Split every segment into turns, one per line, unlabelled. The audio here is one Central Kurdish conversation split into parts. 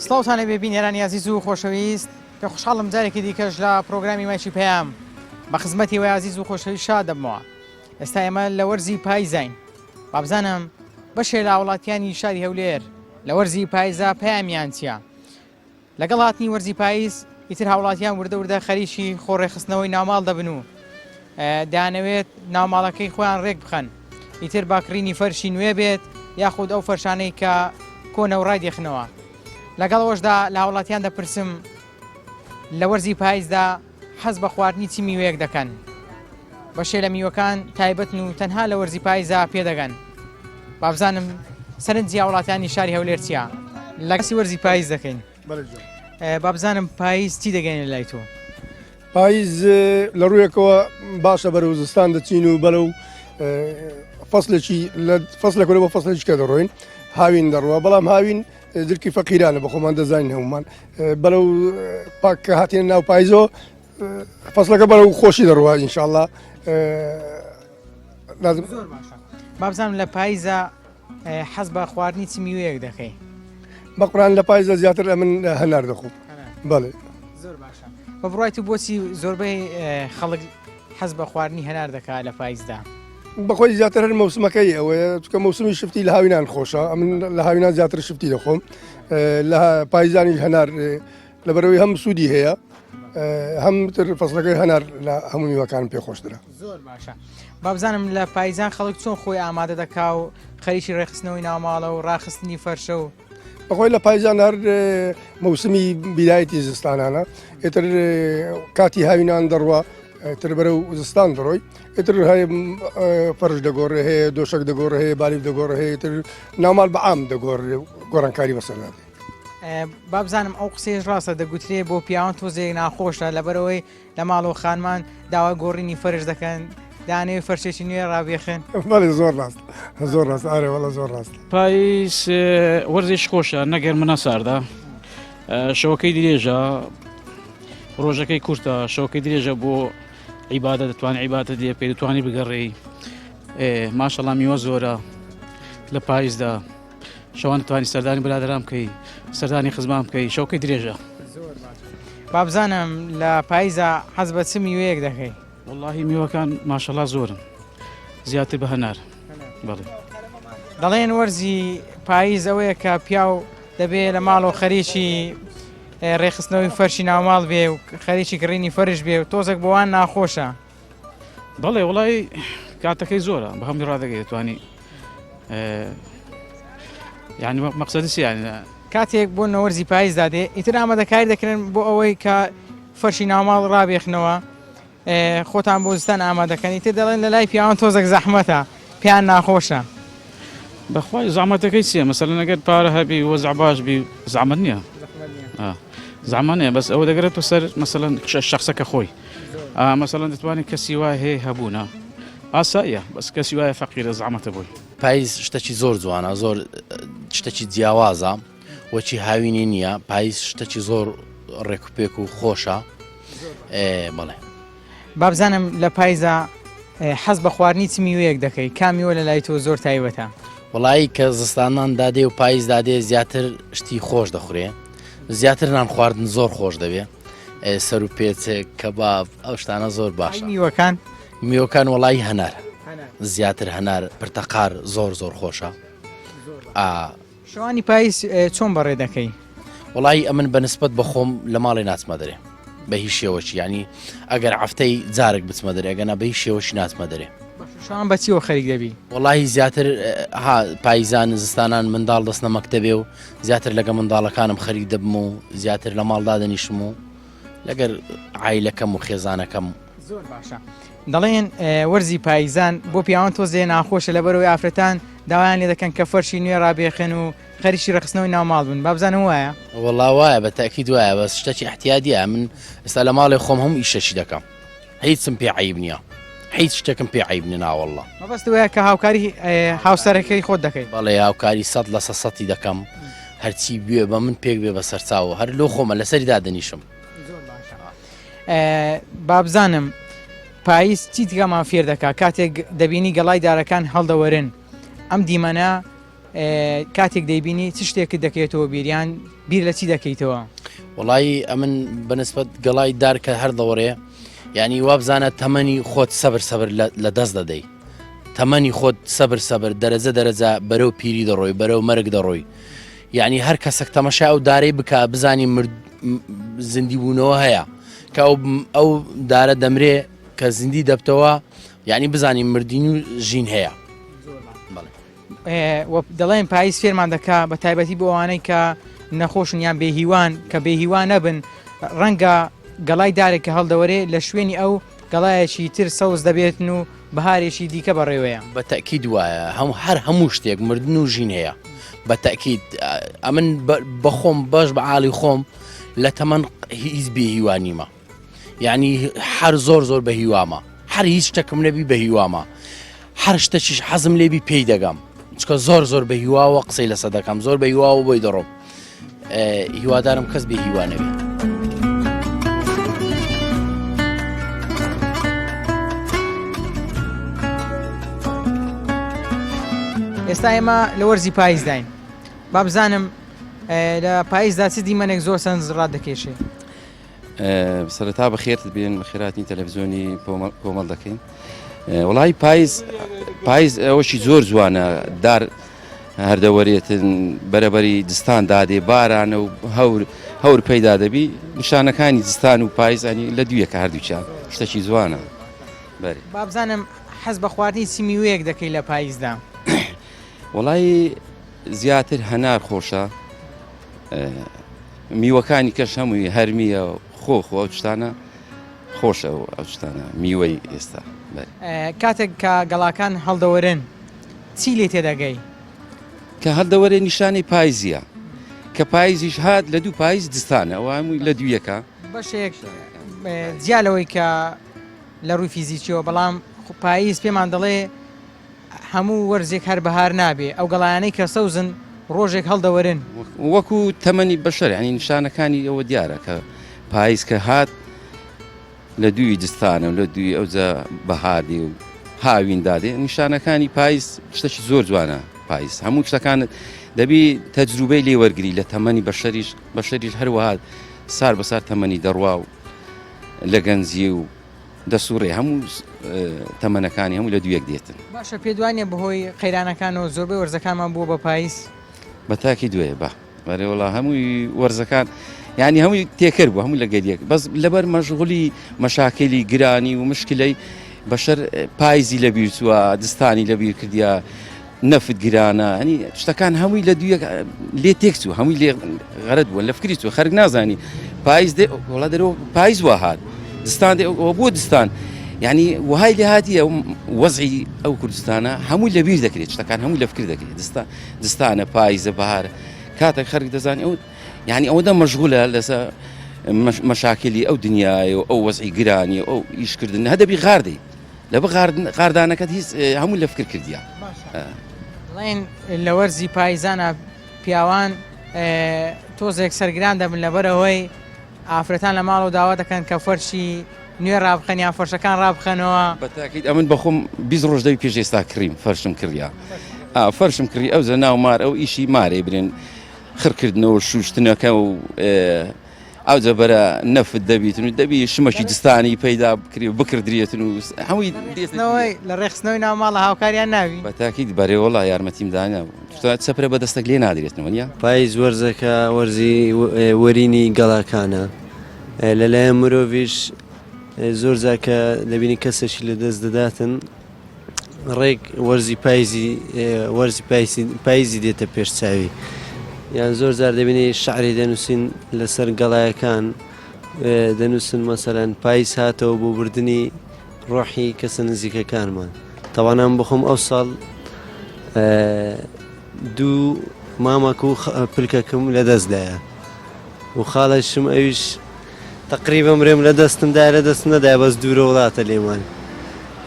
سڵاوتان لێبێ بینەرانی ئازیز و خۆشەویست کە خوشحاڵم جارێکی دیکەش لە پرۆگرامی مایکی پەیام بە خزمەتی وە ئازیز و خۆشەویست شاد دەبمەوە ئێستا ئێمە لە وەرزی پایزین بابزانم بەشێ لە وڵاتیانی شاری هەولێر لە وەرزی پایزا پەیامیان چییە؟ لەگەڵ هاتنی وەرزی پاییز ئیتر هاوڵاتیان وردە وردە خەریکی خۆ ڕێکخستنەوەی ناوماڵ دەبن و دەیانەوێت ناوماڵەکەی خۆیان ڕێک بخەن ئیتر با کڕینی فەرشی نوێ بێت یاخود ئەو فەرشانەی کە کۆنە و ڕای دێخنەوە لەگەڵ ئەوەشدا لە هاوڵاتیان دەپرسم لە وەرزی پاییزدا حەز بە خواردنی چ میوەیەک دەکەن؟ بەشێ لە میوەکان تایبەتن و تەنها لە وەرزی پایزا پێدەگەن. بابزانم سەرنجی هاوڵاتیانی شاری هەولێر چییە؟ لە باسی وەرزی پاییز دەکەین. بابزانم پاییز چی دەگەێنێ لای تۆ؟
پاییز لە ڕوویەکەوە باشە بەرەو زستان دەچین و بەرەو فەسلێکی لە فەسلێک بۆ فەسلێکی کە دەڕۆین هاوین دەڕوە بەڵام هاوین درکی فەقیرانە بە خۆمان دەزانین هەمومان بەرەو پاک کە هاتینە ناو پایزۆ فەسلەکە بەرەو خۆشی دەڕوا ئینشاءاللە
لازم زۆر باشە بابزانم لە پایزە حەز بە خواردنی چ میوەیەک دەکەی
بە قوران لە پایزە زیاتر ئەمن هەنار دەخۆم بەڵێ
زۆر باشە بە بڕای تو بۆچی زۆربەی خەڵک حەز بە خواردنی هەنار دەکات لە پایزدا
بەخۆی زیاتر هەر مەوسمەکەی ئەوەیە چکە مەوسمی شفتی لە هاوینان خۆشە ئەمن لە هاوینان زیاتر شفتی دەخۆم لە پایزانی هەنار لەبەرەوەی هەم سوودی هەیە هەم تر فەسلەکەی هەنار لە هەموو میوەکان پێ خۆشترە
زۆر باشە بابزانم لە پایزان خەڵک چۆن خۆی ئامادە دەکا و خەریکی ڕێخستنەوەی ناوماڵە و ڕاخستنی فەرشە و
بەخۆی لە پایزان هەر مەوسمی بیدایەتی زستانانە ئیتر کاتی هاوینان دەڕوا تر بەرە و زستان دەڕۆی ئیتر هەیە فەرش دەگۆڕێ هەیە دۆشەک دەگۆڕێ هەیە بالیف دەگۆڕێ هەیە تر ناوماڵ بەعام دەگۆڕێ گۆڕانکاری بەسەردا دێ.
بابزانم ئەو قسەیەش ڕاستە دەگوترێ بۆ پیاوان تۆزێک ناخۆشە لەبەرئەوەی لە ماڵەوە خانمان داوای گۆڕینی فەرش دەکەن دانەوێ فەرشێکی نوێ ڕابێخن.
بەڵێ زۆر ڕاست زۆر ڕاست ئارێ وەڵا زۆر ڕاست.
پاییز وەرزێکی خۆشە نە گەرمە نە ساردە شەوەکەی درێژە ڕۆژەکەی کورتە شەوەکەی درێژە بۆ عیبادە دەتوانانی عیبادە لێ بکەی دەتوانانی بگەڕێی ماشەڵا میوە زۆرە لە پاییزدا شەوان دەتوانی سەردانی برادران بکەی سەردانی خزمان بکەی شەوکەی درێژە
بابزانم لە پاییزا حەز بە چ میوەیەک دەکەی
وەڵاهی میوەکان ماشەڵا زۆرن زیاتر بە هەنار بەڵێ
دەڵێن وەرزی پاییز ئەوەیە کە پیاو دەبێ لە ماڵەوە خەریکی ڕێخستنەوەی فەرشی ناوماڵ بێ و خەریکی کڕینی فەرش بێ و تۆزێک بۆوان ناخۆشە
بەڵێ وڵی کاتەکەی زۆرە بە هەمووی ڕادەگەی دەتوانی یعنی مەقسەدی سیان
کاتێک بۆ نەوەرزی پاییزدا دێ ئیتر ئامادەکاری دەکرێن بۆ ئەوەی کە فەرشی ناوماڵ ڕابێخنەوە خۆتان بۆ زستان ئامادەکەن ئیتر دەڵێن لە لای پیاوان تۆزێک زەحمەتە پێیان ناخۆشە.
بەخوای زەحمەتەکەی چییە مەسەلەن ئەگەر پارە هەبی وەزع باش بی زەحمەت نییە زەحمەت نییە بەس ئەوە دەگەرێتەوە سەر مەسەلەن شخصەکە خۆی مەسەلەن دەتوانێت کەسی وای هەیە هەبوونە ئاساییە بەس کەسی وایە فەقیرە زەحمەتە بۆی.
پایز شتەکی زۆر جوانە زۆر شتەکی جیاوازە وەکی هاوینی نییە پایز شتەکی زۆر ڕێکوپێک و خۆشە بەڵێ.
بابزانم لە پایزا حەز بە خواردنی چ میوەیەک دەکەی کام میوە لە لای تۆ زۆر تایبەتە؟
وەڵایی کە زستانان دادێ و پایز دادێ زیاتر شتی خۆش دەخورێ زیاتر نان خواردن زۆر خۆش دەبێ سەر و پێچێک کەباب ئەو شتانە زۆر باشە
میوەکان
میوەکان وەڵایی هەنار زیاتر هەنار پرتەقار زۆر زۆر خۆشە
ئا شەوانی پاییز چۆن بەڕێ دەکەی؟
وەڵایی ئەمن بە نسبەت بە خۆم لە ماڵێ ناچمە دەرێ بە هیچ شێوەکی یانی ئەگەر هەفتەی جارێک بچمە دەرێ ئەگەنا بە هیچ شێوەکی ناچمە دەرێ.
شەوان بە چیەوە خەریک دەبی؟
وەڵایی زیاتر ها پاییزان زستانان منداڵ دەستنە مەکتەبێ و زیاتر لەگە منداڵەکانم خەریک دەبم و زیاتر لە ماڵ دادەنیشم و لەگەر عایلەکەم و خێزانەکەم.
زۆر باشە دەڵێن وەرزی پاییزان بۆ پیاوان تۆزێ ناخۆشە لەبەرەوەی ئافرەتان داوایان لێ دەکەن کە فەرشی نوێ ڕابێخن و خەریکی ڕێکخستنەوەی ناو ماڵ بن بابزانم وایە
وەڵا وایە بە تاکید وایە بەس شتێکی احتیادیە من ئێستا لە ماڵێ خۆم هەموو ئیشەکی دەکەم هیچم پێ عیب نییە هیچ شتێکم پێ عیب نییە ناوەڵڵا
مەبەست وایە کە هاوکاری هاوسەرەکەی خۆت دەکەی
بەڵێ هاوکاری سەد لە سە سەتی دەکەم هەرچی بوێ بە من پێک بێ بە سەرچاوە هەر لۆ خۆمە لەسەری دادەنیشم
زۆر باشە بابزانم پاییز چی تکەمان فێر دەکا کاتێک دەبینی گەڵای دارەکان هەڵدەوەرن ئەم دیمەنە. کاتێک دەیبینی چ شتێکت دەکەێتەوە بیریان بیر لە چی دەکەیتەوە؟
وڵی ئەمن بەنسبەت گەڵای دار کە هەر دەوەڕێ یعنی وابزانە تەمەنی خۆت سەبر سەبر لە دەست دەدەی تەمەنی خۆت سەبر سەبر دەرەجە دەرەجە بەرەو پیری دەڕۆی بەرەو مەرگ دەڕۆی یعنی هەر کەسێک تەمەشا ئەو دارەی بک بزانی زیندی بوونەوە هەیە کە ئەو دارە دەمرێ کە زیندی دەبتەوە یعنی بزانی مردین و ژین هەیە.
دەڵێن پاییز فێرمان دەکا بە تایبەتی بۆ ئەوانەی کە نەخۆشن یان بێهیوان کە بێهیوا نەبن ڕەنگە گەڵای دارێک کە هەڵدەوەرێ لە شوێنی ئەو گەڵایەکی تر سەوز دەبێتن و بەهارێکی دیکە بەڕێوەیە.
بە تەئکید وایە هەم هەر هەموو شتێک مردن و ژین هەیە بە تەئکید ئەمن بەخۆم بەش بە عالی خۆم لە تەمەن هیچ بێ هیوا نیمە یعنی هەر زۆر زۆر بە هیوامە هەر هیچ شتێکم نەبی بە هیوامە هەر شتەکیش حەزم لێبی پێی دەگەم چکە زۆر زۆر بە هیواوە قسەی لەسە دەکەم زۆر بە هیواوە بۆی دەڕۆم هیوادارم کەس بێ هیوا نەبێت.
ئێستا ئێمە لە وەرزی پاییزداین با بزانم لە پاییزدا چ دیمەنێک زۆر سەرنج ڕادەکێشێ
سەرەتا بەخێرت بێن بەخێراتنی تەلەڤزیۆنی کۆمەڵ دەکەین وڵی پایز پایز ئەوەشی زۆر جوانە دار هەردەوەرێتن بەرەبەری دستان دادێ بارانە و هەور هەور پەیدا دەبی نیشانەکانی زستان و پایز ئەنی لە دویەکە هەردووچیان شتەکی جوانە
بەرێ بابزانم حەز بە خواردنی چ میوەیەک دەکەی لە پاییزدا؟
وڵی زیاتر هەنار خۆشە میوەکانی کەش هەمووی هەرمیە خۆخ و ئەو شتانە خۆشە و ئەو شتانە میوەی ئێستا
کاتێک کە گەڵاکان هەڵدەوەرن چی لێ تێدەگەی؟
کە هەڵدەوەرێ نیشانەی پایزیە کە پایزیش هات لە دوو پایز دستانە ئەوە هەمووی لە دوویەکە
بەشێک جیا لەوەی کە لە ڕووی فیزیکیەوە بەڵام پاییز پێمان دەڵێ هەموو وەرزێک هەر بەهار نابێ، ئەو گەڵایانەی کە سەوزن ڕۆژێک هەڵدەوەرن.
وەکو تەمەنی بەشەر یانی نیشانەکانی ئەوە دیارە کە پاییز کە هات لە دووی جستانە و لە دووی ئەوجا بەهار دێ و هاوین دادێ نیشانەکانی پاییز شتێکی زۆر جوانە پاییز هەموو شتەکانت دەبی تەجروبەی لێ وەرگری لە تەمەنی بەشەریش بەشەریش هەروەها سار بەسار تەمەنی دەڕوا و لە گەنجی و دەسوڕێ هەموو تەمەنەکانی هەموو لە دوویەک دێتن.
باشە پێت وانیە بەهۆی قەیرانەکانەوە زۆربەی وەرزەکانمان بووە بە پایز؟
بە تاکی دوێ بە بەرێ وڵا هەمووی وەرزەکان یعنی هەمووی تێکەر بوو هەموو لەگەر یەک بەس لەبەر مەشغولی مەشاکلی گرانی و مشکلەی بەشەر پایزی لەبیر چووە دستانی لەبیر کردیا نەفت گرانە هەنی شتەکان هەمووی لە دویەک لێ تێک چوو هەمووی لێ غەرت بووە لە فکری چوو خەرک نازانی پایز دێ وڵا دەرەوە پایز وا هات دستان دێ ئەوە بۆ دستان یعنی وهای لێ هاتیە وەزعی ئەو کوردستانە هەمووی لەبیر دەکرێت شتەکان هەموو لە فکر دەکرێت دستان دستانە پایزە بەهارە کاتێک خەرک دەزانانی ئەو یعنی ئەوەندە مەشغولە لەسەر مەشاکلی ئەو دنیای و ئەو وەزعی گرانی ئەو ئیشکردن هەدەبی غاردەی لە بە غاردانەکەت هیچ هەموو لە فکر کردیە.
دەڵێن لە وەرزی پایزانە پیاوان تۆزێک سەرگران دەبن لەبەرئەوەی ئافرەتان لە ماڵەوە داوا دەکەن کە فەرشی نوێ ڕابخەن یان فەرشەکان ڕابخەنەوە.
بە تاکید ئەمن بەخۆم 20 ڕۆژ دەوی پێش ئێستا کڕیم فەرشم کڕیا فەرشم کڕی ئەو زە ناو مار ئەو ئیشی مارێ برێن خڕکردنەوە شوشتنەکە و ئەوجە بەرە نەفت دەبیتن و دەبی شمەکی جستانی پەیدا بکری و بکردرێتن و هەمووی
دێتنەوەی لە ڕێخستنەوەی ناو ماڵە هاوکاریان ناوی
بە تاکید بەرێ وەڵا یارمەتیم دانە چەپرە بە دەستەک لێ نادرێتنەوە نیە
پاییز وەرزەکە وەرزی وەرینی گەڵاکانە لەلایەن مرۆڤیش زۆر جار کە دەبینی کەسێکی لە دەست دەداتن ڕێک وەرزی پایزی وەرزی پایسی پایزی دێتە پێش چاوی یان زۆر جار دەبینی شعری دەنووسین لەسەر گەڵایەکان دەنووسن مەسەلەن پایز هاتەوە بۆ بردننی ڕۆحی کەسە نزیکەکانمان تاوانام بخۆم ئەو ساڵ دوو مامەک و پلکەکم لە دەستدایە و خاڵەشم ئەویش تەقریبەن برێم لە دەستم دایە لە دەستم نەدایە بەس دوورە وڵاتە لێمان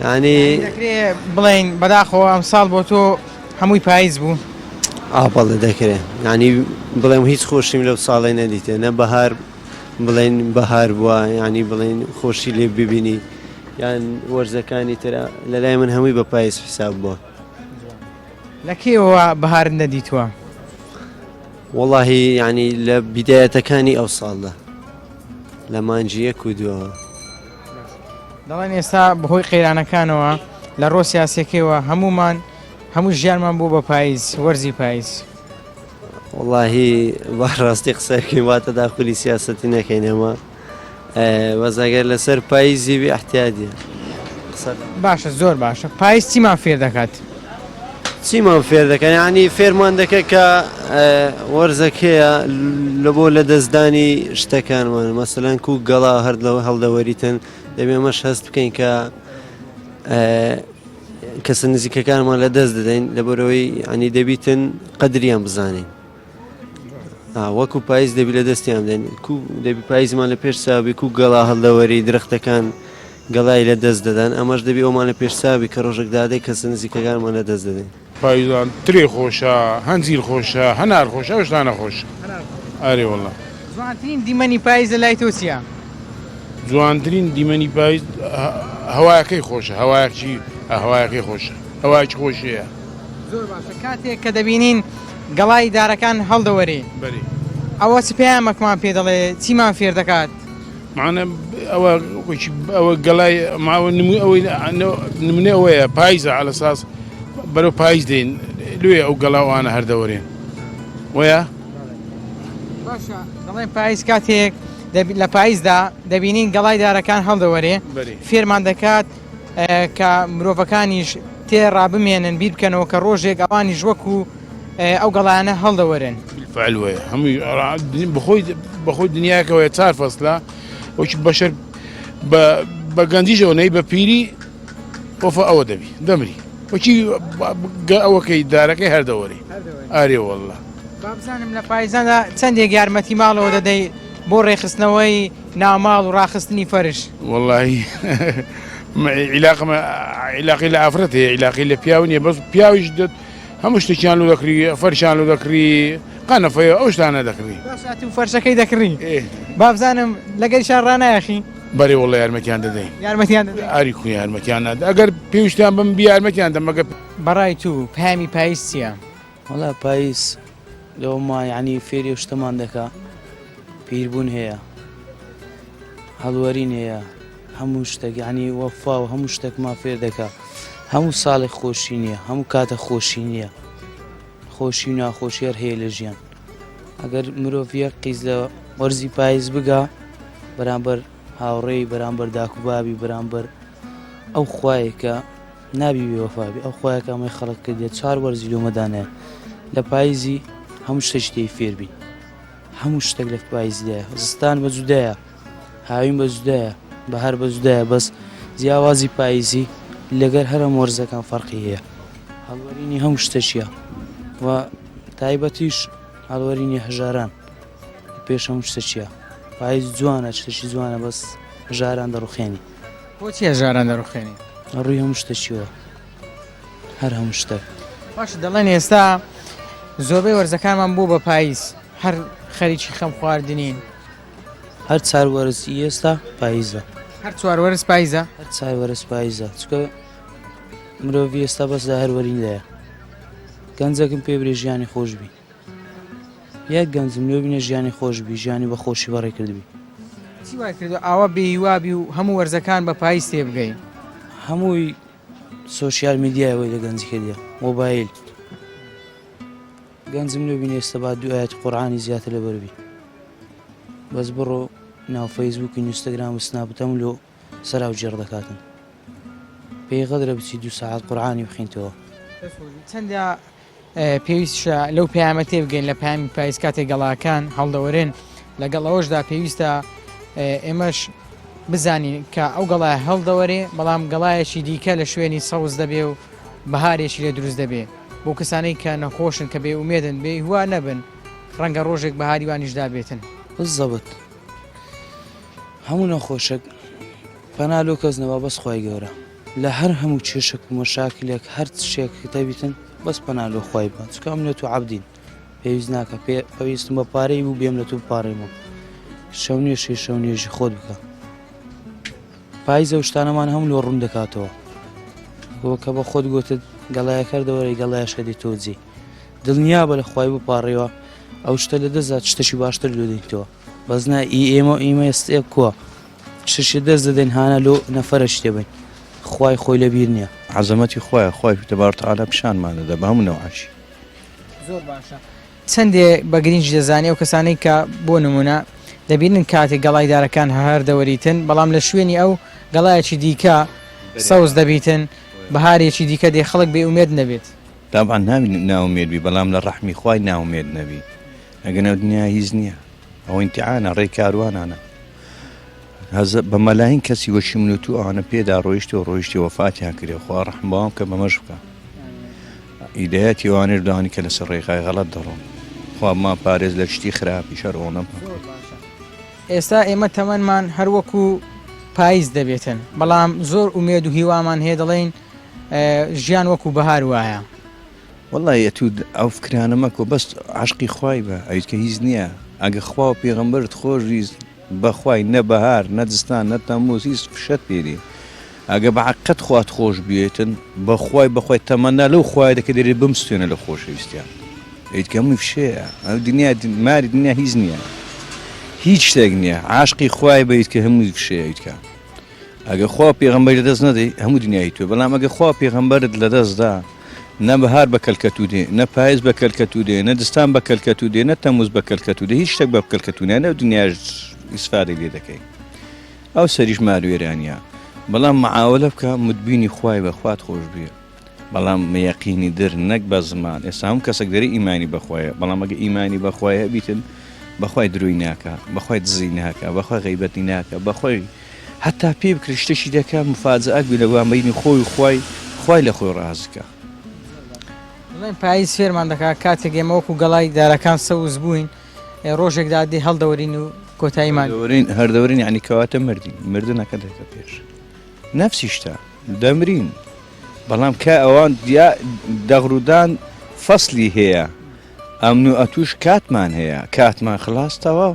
یانی
دەکرێ بڵێین بەداخەوە ئەمساڵ بۆ تۆ هەمووی پاییز بوو؟
ئا بەڵێ دەکرێ یانی بڵێم هیچ خۆشیم لەو ساڵەی نەدیتێ نە بەهار بڵێن بەهار بووە یانی بڵێن خۆشی لێ ببینی یان وەرزەکانی ترە لەلای من هەمووی بە پاییز حیساب بووە.
لە کەیەوە بەهارت نەدیتووە؟
وەڵاهی یانی لە بیدایەتەکانی ئەو ساڵدا لە مانگی یەک و دووەوە.
دەڵێن ئێستا بەهۆی قەیرانەکانەوە لە ڕۆ سیاسەکەیەوە هەمومان هەموو ژیانمان بوو بە پاییز وەرزی پاییز.
وەڵاهی با ڕاستی قسە بکەین با تەداخولی سیاسەتی نەکەین ئێمە بەس ئەگەر لەسەر پاییزی بی احتیادیە
قسە باشە زۆر باشە پاییز چیمان فێر دەکات؟
چیمان فێر دەکەن یعنی فێرمان دەکە کە وەرزەکەیە لە بۆ لە دەستدانی شتەکانمان مەسەلەن کو گەڵا هەر لەوە هەڵدەوەریتن دەبێ مەش هەست بکەین کە کەسە نزیکەکانمان لە دەست دەدەین لەبەرەوەی ینی دەبیتن قەدریان بزانین وەکو پاییز دەبی لە دەستیان بدەین کو دەبی پاییزمان لە پێش چاوبی کو گەڵا هەڵدەوەری درەختەکان گەڵای لە دەست دەدەن ئەمەش دەبی ئەومان لە پێش چاوبی کە ڕۆژێک دادەی کەسە نزیکەکانمان لە دەست دەدەین.
پاییزان ترێ خۆشە هەنجیر خۆشە هەنار خۆشە ئەو شتانە خۆشە ئەرێ وەڵا.
جوانترین دیمەنی پاییز لە لای تۆ چییە؟
جوانترین دیمەنی پاییز هەوایەکەی خۆشە هەوایەکی هەوایەکەی خۆشە هەوایەکی خۆشیە.
زۆر باشە کاتێک کە دەبینین گەڵای دارەکان هەڵدەوەرێ ئەوە چ پەیامەکمان پێ دەڵێ چیمان فێر دەکات؟
معنە ئەوە ئەوە گەڵای ماوە ئەوەی نمونە ئەوەیە پایزە على ساس بەرەو پایز دێن لێ ئەو گەڵاوانە هەردەوەرێن وەیە
باشە دەڵێن پایز کاتێک لە پایزدا دەبینین گەڵای دارەکان هەڵدەوەرێ فێرمان دەکات کە مرۆڤەکانیش تێ ڕابمێنن بیر بکەنەوە کە ڕۆژێک ئەوانیش وەکو ئەو گەڵایانە هەڵدەوەرن.
بالفعل وەیە هەمووی بەخۆی بەخۆی دنیاکەوەیە چار فەسلە وەکی بەشەر بە بە گەنجیشەوە نەی بە پیری وەفا ئەوە دەبی دەمری وەکی ئەوەکەی دارەکەی هەردەوەری ئارێ واللە.
بابزانم لە پایزاندا چەندێک یارمەتی ماڵەوە دەدەی بۆ ڕێکخستنەوەی ناوماڵ و ڕاخستنی فەرش.
وەڵاهی عیلاقم عیلاقی لە ئافرەت هەیە عیلاقی لە پیاو نییە بەس پیاویش دەت هەموو شتێکیان لۆ دەکڕی فەرشیان لۆ دەکڕی قەنەفەیە ئەو شتانە دەکڕی.
باشە ئەتوو فەرشەکەی دەکڕی بابزانم لەگەریشان ڕانایەخی؟
بەرێ وەڵا یارمەتیان دەدەین.
یارمەتیان دەدەین؟
ئاری کو یارمەتیان نادە ئەگەر پێویستیان بم بی یارمەتیان دەم ئەگەر.
بەڕای تو پەیامی پایز چییە؟
وەڵا پایز لەوەما یعنی فێری ئەو شتەمان دەکا پیربوون هەیە هەڵوەرین هەیە هەموو شتێک یعنی وەفا و هەموو شتێکمان فێر دەکا هەموو ساڵێک خۆشی نییە هەموو کاتە خۆشی نییە خۆشی و ناخۆشی هەر هەیە لە ژیان ئەگەر مرۆڤ یەک قیز لە وەرزی پایز بگا بەرامبەر هاوڕێی بەرامبەر داک و بابی بەرامبەر ئەو خوایەکە نابی بێ وەفا بی ئەو خوایە کە ئەمەی خەڵق کردیە چوار وەرزی لۆمە دانایە لە پایزی هەموو شتێکی تێی فێر بین هەموو شتێک لە پایزیدایە زستان بە جودایە هاوین بە جودایە بەهار بە جودایە بەس جیاوازی پایزی لەگەر هەرم وەرزەکان فەرقی هەیە هەڵوەرینی هەموو شتەشیە و تایبەتیش هەڵوەرینی هەژاران پێش هەموو شتەچیە پایز جوانە شتەشی جوانە بەس هەژاران دەڕوخێنی
بۆچی هەژاران دەڕوخێنی؟
ڕووی هەموو شتەکیەوە هەر هەموو شتێک.
باشە دەڵێن ئێستا زۆربەی وەرزەکانمان بوو بە پاییز هەر خەریکی خەم خواردنین.
هەر چار وەرز ئێستا پاییزە.
هەر چوار وەرز پاییزە؟
هەر چار وەرز پاییزە چونکە مرۆڤی ئێستا بەس لە هەر وەریندایە. گەنجەکم پێ برێ ژیانی خۆش بی. یەک گەنجم لۆ بینە ژیانی خۆش بی ژیانی بە خۆشی بەڕێ کردبی.
چی وای کردوە ئاوا بێ هیوا بی و هەموو وەرزەکان بە پاییز تێ بگەی؟
هەمووی سۆشیال میدیای وەی لە گەنجی کردیە مۆبایل گەنجم لۆ بینە ئێستا با دوو ئایەتی قورئانی زیاتر لەبەر بی بەس بڕۆ ناو فەیسبوک و ئینستاگرام و سناپ و تەم لۆ سەراو جێڕ دەکاتن پێی غەدرە بچی دوو سەعات قورئانی بخینتەوە.
چەندە پێویستشە لەو پەیامە تێبگەین لە پەیامی پایز کاتێک گەڵاکان هەڵدەوەرێن لەگەڵ ئەوەشدا پێویستە ئێمەش بزانین کە ئەو گەڵای هەڵدەوەرێ بەڵام گەڵایەکی دیکە لە شوێنی سەوز دەبێ و بەهارێکی لێ دروست دەبێ بۆ کەسانەی کە نەخۆشن کە بێ ئومێدن بێ هیوا نەبن ڕەنگە ڕۆژێک بەهاری وانیشدا بێتن.
بالضبط هەموو نەخۆشێک پەنا لۆ کەس نەبا بەس خوای گەورە. لە هەر هەموو کێشەک و مەشاکلێک هەر شتێک دەبیتن بەس پەنا لۆ خوای بە چونکە ئەم لە تو عەبدین پێویست ناکە پێ پێویستم بە پارەی بوو بێم لە تو بپاڕێمەوە شەو نوێژی شەو نوێژی خۆت بکە پایزە و شتانەمان هەموو لۆ ڕوون دەکاتەوە بۆ کە بە خۆت گوتت گەڵایەک هەر دەوەرەی گەڵایەش هەدی تۆ جێ دڵنیابە لە خوای بپاڕیوە ئەو شتە لە دەستدا شتەشی باشتر لۆ دێنیتەوە بەس نا ئی ئێمە ئیمە ئێستێ کووە شتشی دەست دەدەین هانا لۆ نەفەرە شتێ بین خوای خۆی لە بیر نییە.
عەزەمەتی خوایە خوای تبارک وتعالی پیشانمان دەدا بە هەموو نەوعەکی.
زۆر باشە چەندێ بە گرینج دەزانی ئەو کەسانەی کە بۆ نمونە دەبینن کاتێک گەڵای دارەکان هەر دەوەریتن بەڵام لە شوێنی ئەو گەڵایەکی دیکە سەوز دەبیتن بەهارێکی دیکە دێ خەڵک بێ ئومێد نەبێت.
تەبعەن نابی نائومێد بی بەڵام لە ڕەحمی خوای نائومێد نەبی ئەگەر نەو دنیا هیچ نییە ئەوە ئیمتیحانە ڕێی کاروانانە هەزە بە مەلاین کەسی وەکی من و تو ئەوانە پێدا ڕۆیشتی و ڕۆیشتی وەفاتیان کرێ خوا ڕەحم بەوان بکە بەمەش بکە هیدایەتی ئەوانەش بدەوانی کە لەسەر ڕێگای غەڵەت دەڕۆن خوا بمان پارێز لە شتی خراپی شەر ئەوەنەم
ئێستا ئێمە تەمەنمان هەر وەکو پایز دەبێتن بەڵام زۆر ئومێد و هیوامان هەیە دەڵێین ژیان وەکو بەهار وایە.
وەڵای ئەتوو ئەو فکرانە مەکۆ بەس عەشقی خوای بە ئەویت کە هیچ نییە ئەگە خوا و پێغەمبەرت خۆش ویست بەخوای نە بەهار نە زستان نە تەموز هیچ فشەت پێ نیە ئەگە بە حەقیقەت خوات خۆش بوێتن بەخوای بەخوای تەمەنا لەو خوایە دەکە دەرێ بمسوێنە لە خۆشەویستیان ئەویت کە هەمووی فشەیە ئەو دنیا ماری دنیا هیچ نییە هیچ شتێک نییە عاشقی خوای بەیت کە هەمووی فشەیە ئەویت کە ئەگە خوا و پێغەمبەری لەدەست نەدەی هەموو دنیای تۆ بەڵام ئەگە خوا و پێغەمبەرت لەدەست دا نە بەهار بە کەلکەتوو دێ نە پایز بە کەلکەتوو دێ نە زستان بە کەلکەتوو دێ نە تەموز بە کەلکەتوو دێ هیچ شتێک بە کەلکەتوو نایە نە دنیاش ئیسفادەی لێ دەکەی ئەو سەریش ماروێرانیە بەڵام معاوەلە بکە مدبینی خوای بە خوات خۆش بێ بەڵام یەقینی در نەک بە زمان ئێستا هەموو کەسێک دەرێ ئیمانی بەخوایە بەڵام ئەگە ئیمانی بەخوای هەبیتن بەخوای درۆی ناکا بەخوای دزی ناکا بەخوای غەیبەتی ناکا بەخوای هەتا پێی بکرێت شتێکی دەکا مفاجەئەک بی لە بەینی خۆی و خوای خوای لە خۆی ڕازی کە.
دەڵێن پاییز فێرمان دەکات کاتێک ئێمە وەکو گەڵای دارەکان سەوز بووین ڕۆژێک دادێ هەڵدەوەرین و کۆتاییمان
دەورین هەردەورین یعنی کەواتە مردین مردنەکە دێتە پێش نەفسی شتە دەمرین بەڵام کە ئەوان دیا دەغرودان فەسلی هەیە ئەمن و ئەتوش کاتمان هەیە کاتمان خلاص تەواو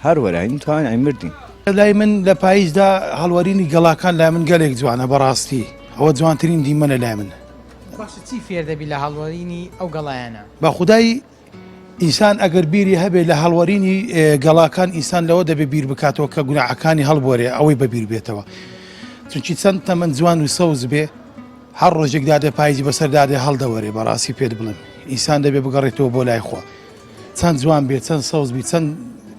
هەر وەراین توان ئەی مردین.
لای من لە پاییزدا هەڵوەرینی گەڵاکان لای من گەلێک جوانە بەڕاستی ئەوە جوانترین دیمەنە لای من.
باشە چی فێر دەبی لە هەڵوەرینی ئەو گەڵایانە؟
بە خودای ئینسان ئەگەر بیری هەبێ لە هەڵوەرینی گەڵاکان ئینسان لەوە دەبێ بیر بکاتەوە کە گوناحەکانی هەڵبوەرێ ئەوەی بە بیر بێتەوە چونکی چەند تەمەن جوان و سەوز بێ هەر ڕۆژێک دادێ پایزی بەسەر دادێ هەڵدەوەرێ بەڕاستی پێت بڵێم ئینسان دەبێ بگەڕێتەوە بۆ لای خوا چەند جوان بێ چەند سەوز بی چەند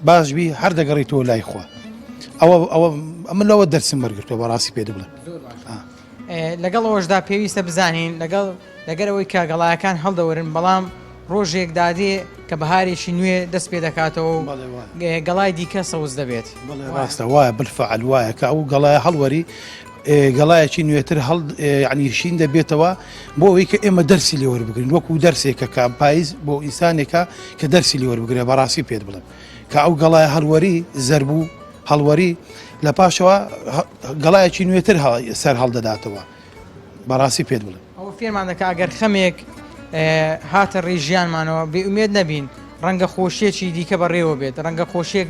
باش بی هەر دەگەڕیتەوە لای خوا ئەوە ئەوە ئەمن لەوە دەرسم وەرگرتووە بەڕاستی پێت بڵێم
لەگەڵ ئەوەشدا پێویستە بزانین لەگەڵ لەگەر ئەوەی کە گەڵایەکان هەڵدەوەرن بەڵام ڕۆژێک دادێ کە بەهارێکی نوێ دەست پێ دەکاتەوە و گەڵای دیکە سەوز دەبێت.
ڕاستە وایە بالفعل وایە کە ئەو گەڵایە هەڵوەری گەڵایەکی نوێتر هەڵ یعنی شین دەبێتەوە بۆ ئەوەی کە ئێمە دەرسی لێ وەربگرین وەکو دەرسێکە کە پاییز بۆ ئینسانێکە کە دەرسی لێ وەربگرێ بەڕاستی پێت بڵێم کە ئەو گەڵایە هەڵوەری زەربوو هەڵوەری لە پاشەوە گەڵایەکی نوێتر سەر هەڵدەداتەوە بەڕاستی پێت بڵێم.
ئەوە فێرمان دەکا ئەگەر خەمێک هاتە ڕێی ژیانمانەوە بێ ئومێد نەبین، ڕەنگە خۆشییەکی دیکە بەڕێوە بێت، ڕەنگە خۆشییەک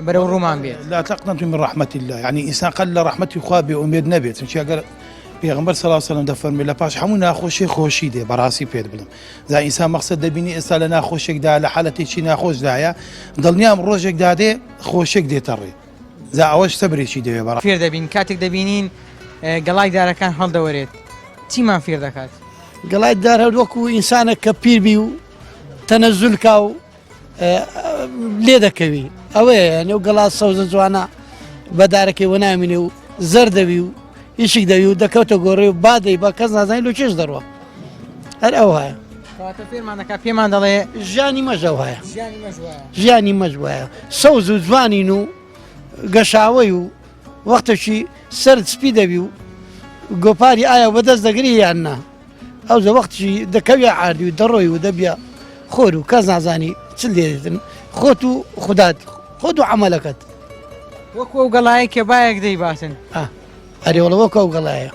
بەرەو ڕوومان بێت.
لا تقنطوا من رحمة اللە یعنی ئینسان قەت لە ڕەحمەتی خوا بێ ئومێد نەبێت، چونکی ئەگەر پێغەمبەر صلی اللە علیه وسلم دەفەرموێ لە پاش هەموو ناخۆشی خۆشی دێ، بەڕاستی پێت بڵێم جا ئینسان مەقسەد دەبینی ئێستا لە ناخۆشێکدا لە حالەتێکی ناخۆشدایە دڵنیام ڕۆژێک دادێ خۆشێک دێتە ڕێ. جا ئەوەش سەبرێکی دەوێ بەڕا.
فێر دەبین کاتێک دەبینین گەڵای دارەکان هەڵدەوەرێت چیمان فێر دەکات؟
گەڵای دار هەر وەکو ئینسانێک کە پیر بی و تەنەزول کا و لێ دەکەوی ئەوەیە یعنی ئەو گەڵا سەوزە جوانە بە دارەکەی وەنامینێ و زەردەوی و ئیشک دەوی و دەکەوتە گۆڕێ و بادەی بە کەس نازانانی لۆ کێش دەڕوە هەر ئەو هەیە
کەواتە فێرمان دەکات پێمان دەڵێ
ژیانی مەش ئەو هەیە ژیانی مەش وایە ژیانی مەش وایە سەوز و جوانین و گەشاوەی و وەختێکی سەرد سپی دەبی و گۆپاری ئایا بەدەست دەگری یان نا ئەو زە وەختی دەکەویە عاردی و دەڕۆی و دەبیە خۆر و کەس نازانی چ لێدن خۆت و خودات خۆت و عەمەلەکەت
وەکو ئەو گەڵایە کە بایەک دەیباتن
ئەرێ وەڵا وەکو ئەو گەڵایە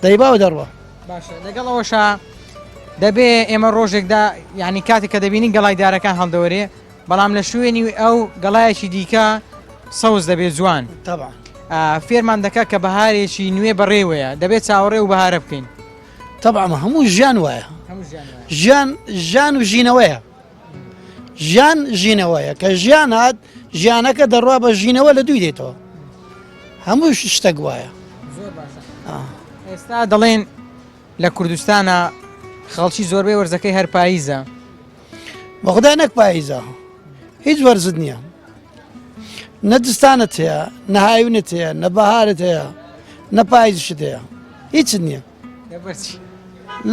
دەیبا و دەڕوا.
باشە لەگەڵ ئەوەشا دەبێ ئێمە ڕۆژێکدا یعنی کاتێک کە دەبینین گەڵای دارەکان هەڵدەوەرێ بەڵام لە شوێنی ئەو گەڵایەکی دیکە سەوز دەبێت جوان
طبعا
فێرمان دەکات کە بەهارێکی نوێ بەڕێوەیە دەبێت چاوەڕێ و بەهارە بکەین.
تەبعەن هەموو ژیان وایە ژیان ژیان و ژینەوەیە ژیان ژینەوەیە کە ژیان هات ژیانەکە دەڕوا بە ژینەوە لە دوی دێتەوە هەموو شتێک وایە
ئێستا دەڵێن لە کوردستانە خەڵکی زۆربەی وەرزەکەی هەر پاییزە
بەخدا نەک پاییزە هیچ وەرزت نییە نە زستانت هەیە نە هاوینت هەیە نە بەهارت هەیە نە پاییزشت هەیە هیچت نییە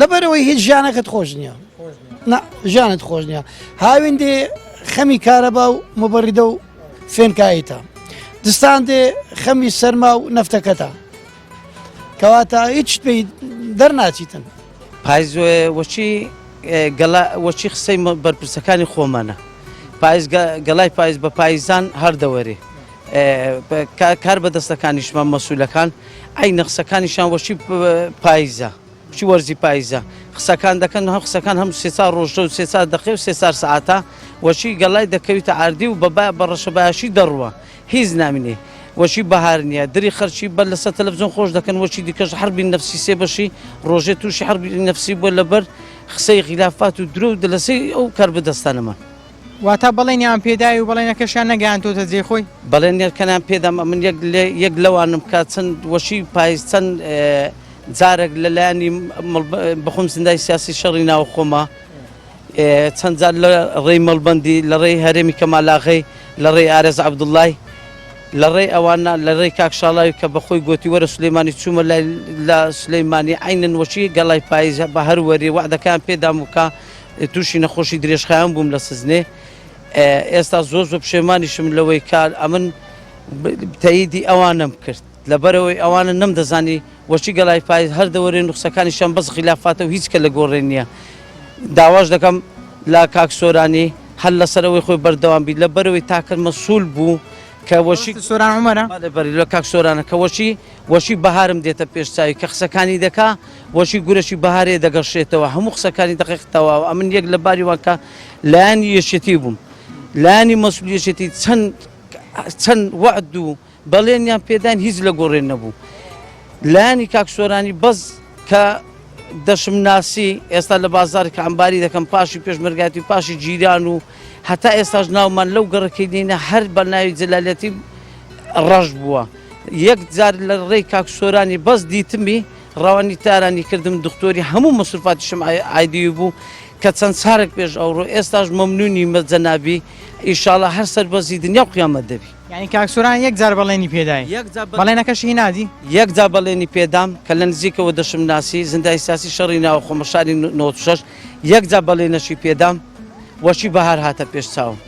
لەبەرەوەی هیچ ژیانەکەت خۆش نییە ژیانت خۆش نییە هاوین دێ خەمی کارەبا و مبڕیدە و فێنکاییتە دستان دێ خەمی سەرما و نەفتەکەتە کەواتە هیچ پێی دەرناچیتن.
پایز وەچی گەڵا وەچی قسەی بەرپرسەکانی خۆمانە پایز گەڵای پایز بە پایزان هەر دەوەرێ کار بە دەستەکانیشمان مەسولەکان ئەی نەخسەکانیشان وەچی پایزە چی وەرزی پایزە قسەکان دەکەن هەم قسەکان هەم سێ ڕۆژە و سێ دقێ و سێ ساعتە وەچی گەڵای دەکەویتە عردی و بە بە ڕەشەبایشی دەڕوە هیچ نامینێ وەچی بەهار نیە دری خەرچی بەر لەسەر تەلەفزیۆن خۆش دەکەن وەچی دیکەش حەربی نەفسی سێ بەشی ڕۆژێ تووشی حەربی نەفسی بووە لەبەر قسەی غیلافات و درۆ و دەلەسەی ئەو کاربەدەستانەمان.
واتە بەڵێنیان پێدای و بەڵێنەکەشیان نەگەیاندۆتە جێی خۆی؟
بەڵێنەکەیان پێدام ئەمن یەک لە یەک لەوانم کە چەند وەشی پایز چەند جارێک لە لایەنی بەخۆم زیندای سیاسی شەڕی ناوخۆمە چەند جار لە ڕێی مەڵبەندی، لە ڕێی هەرێمی کەمالاغەی، لە ڕێی ئارێز عەبدوڵای، لە ڕێی ئەوانە، لە ڕێی کاک شاڵاوی کە بە خۆی گۆتی وەرە سولەیمانی چوومە لای لە سولەیمانی عەینەن وەکی گەڵای پاییز بە هەر وەری وەعدەکەیان پێ دام و کە تووشی نەخۆشی درێژخایەن بووم لە سزنێ ئێستا زۆر زۆر پشێمانیشم لەوەی کە ئەمن تەییدی ئەوانەم کرد. لەبەرئەوەی ئەوانە نەمدەزانی وەچی گەڵای پایز هەر دەوەرێن و قسەکانیشیان بەس خیلافاتە و هیچ کە لە گۆڕێ نییە. داواش دەکەم لە کاک سۆرانی هەر لەسەر ئەوەی خۆی بەردەوام بی لەبەرئەوەی تاکە مەسول بوو کە وەچی
سۆران عومەرە؟
بەڵێ بەڵێ لە کاک سۆرانە کە وەچی وەچی بەهارم دێتە پێش چاوی کە قسەکانی دەکا وەچی گورەکی بەهارێ دەگەشێتەوە هەموو قسەکانی دەقیق تەواوە ئەمن یەک لە باری وان کە لایەنی یەکێتی بووم لایەنی مەسول یەکێتی چەند چەند وەعد و بەڵێنیان پێداین هیچ لە گۆڕێ نەبوو لایەنی کاک سۆرانی بەس کە دەشم ناسی ئێستا لە بازار کە ئەمباری دەکەم پاشی پێشمەرگاتی و پاشی جیران و هەتا ئێستاش ناومان لەو گەڕەکەی دینە هەر بە ناوی جەلالەتی ڕەش بووە یەک جار لە ڕێی کاک سۆرانی بەس دیتمی ڕەوانی تارانی کردم دکتۆری هەموو مەسروفاتیشم ئایدی بوو کە چەند سارێک پێش ئەوڕۆ ئێستاش مەمنونی مە جەنابی ئیشاڵا هەر سەربەرزی دنیا و قیامەت دەبی.
یانی کاک سۆران یەک جار بەڵێنی پێدای بەڵێنەکەشی هینادی؟
یەک جار بەڵێنی پێدام کە لە نزیکەوە دەشم ناسی زیندانی سیاسی شەڕی ناوخۆمە شاری 96 یەک جار بەڵێنەشی پێدام وەچی بەهار هاتە پێش چاوم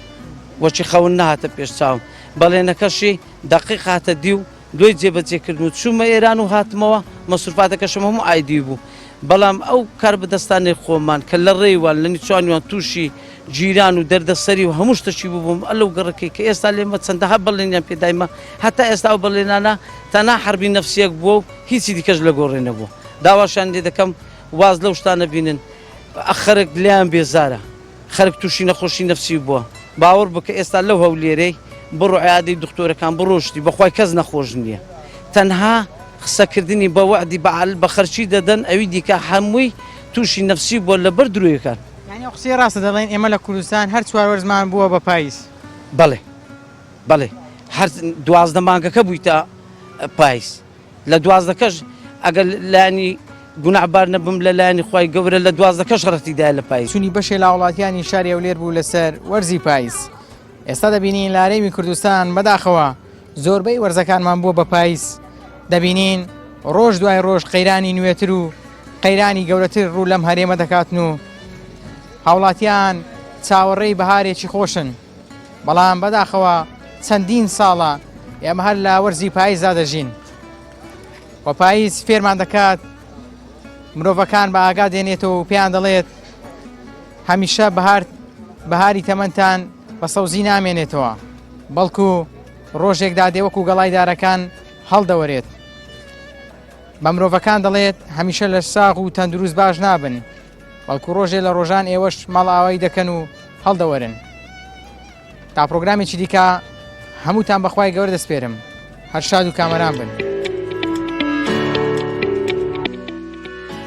وەچی خەون نەهاتە پێش چاوم بەڵێنەکەشی دەقیق هاتە دی و دوای جێبەجێکردن و چوومە ئێران و هاتمەوە مەسروفاتەکەشم هەموو ئایدی بوو بەڵام ئەو کاربەدەستانەی خۆمان کە لە ڕێی وان لە نیچوانیان تووشی جیران و دەردەسەری و هەموو شتەکی ببووم ئە لەو گەڕەکەی کە ئێستا لێمە چەندەها بەڵێنیان پێدایمە هەتا ئێستا ئەو بەڵێنانە تەنها حەربی نەفسیەک بووە و هیچی دیکەش لە گۆڕێ نەبووە داواشیان لێ دەکەم واز لەو شتانە بینن خەرک لێیان بێزارە خەرک تووشی نەخۆشی نەفسی بووە باوەڕ بکە ئێستا لەو هەولێرەی بڕۆ عیادەی دکتۆرەکان بڕۆشتی بەخوای کەس نەخۆش نییە تەنها قسەکردنی بە وەعدی بەعل بە خەرچی دەدەن ئەوی دیکە هەمووی تووشی نەفسی بووە لەبەر درۆیەکان.
یانی ئەو قسەی ڕاستە دەڵێن ئێمە لە کوردستان هەر چوار وەرزمان بووە بە پایز.
بەڵێ بەڵێ هەر 12 مانگەکە بوویتە پایز لە دوازدەکەش ئەگەر لایەنی گوناهبار نەبم لە لایەنی خوای گەورە لە دوازدەکەش ڕەتی دایە لە پایز.
چونی بەشێ لە هاوڵاتیانی شاری هەولێر بوو لەسەر وەرزی پایز ئێستا دەبینین لە هەرێمی کوردستان بەداخەوە زۆربەی وەرزەکانمان بووە بە پایز دەبینین ڕۆژ دوای ڕۆژ قەیرانی نوێتر و قەیرانی گەورەتر ڕوو لەم هەرێمە دەکاتن و هاوڵاتیان چاوەڕێی بەهارێکی خۆشن بەڵام بەداخەوە چەندین ساڵە ئێمە هەر لە وەرزی پاییزدا دەژین و پاییز فێرمان دەکات مرۆڤەکان بە ئاگا دێنێتەوە و پێیان دەڵێت هەمیشە بەهار بەهاری تەمەنتان بە سەوزی نامێنێتەوە بەڵکو ڕۆژێک دادێ وەکو گەڵای دارەکان هەڵدەوەرێت بە مرۆڤەکان دەڵێت هەمیشە لە ساغ و تەندروست باش نابن بەڵکو ڕۆژێ لە ڕۆژان ئێوەش ماڵئاوایی دەکەن و هەڵدەوەرن. تا پرۆگرامێکی دیکە هەمووتان بەخوای گەورە دەسپێرم هەر شاد و کامەران بن.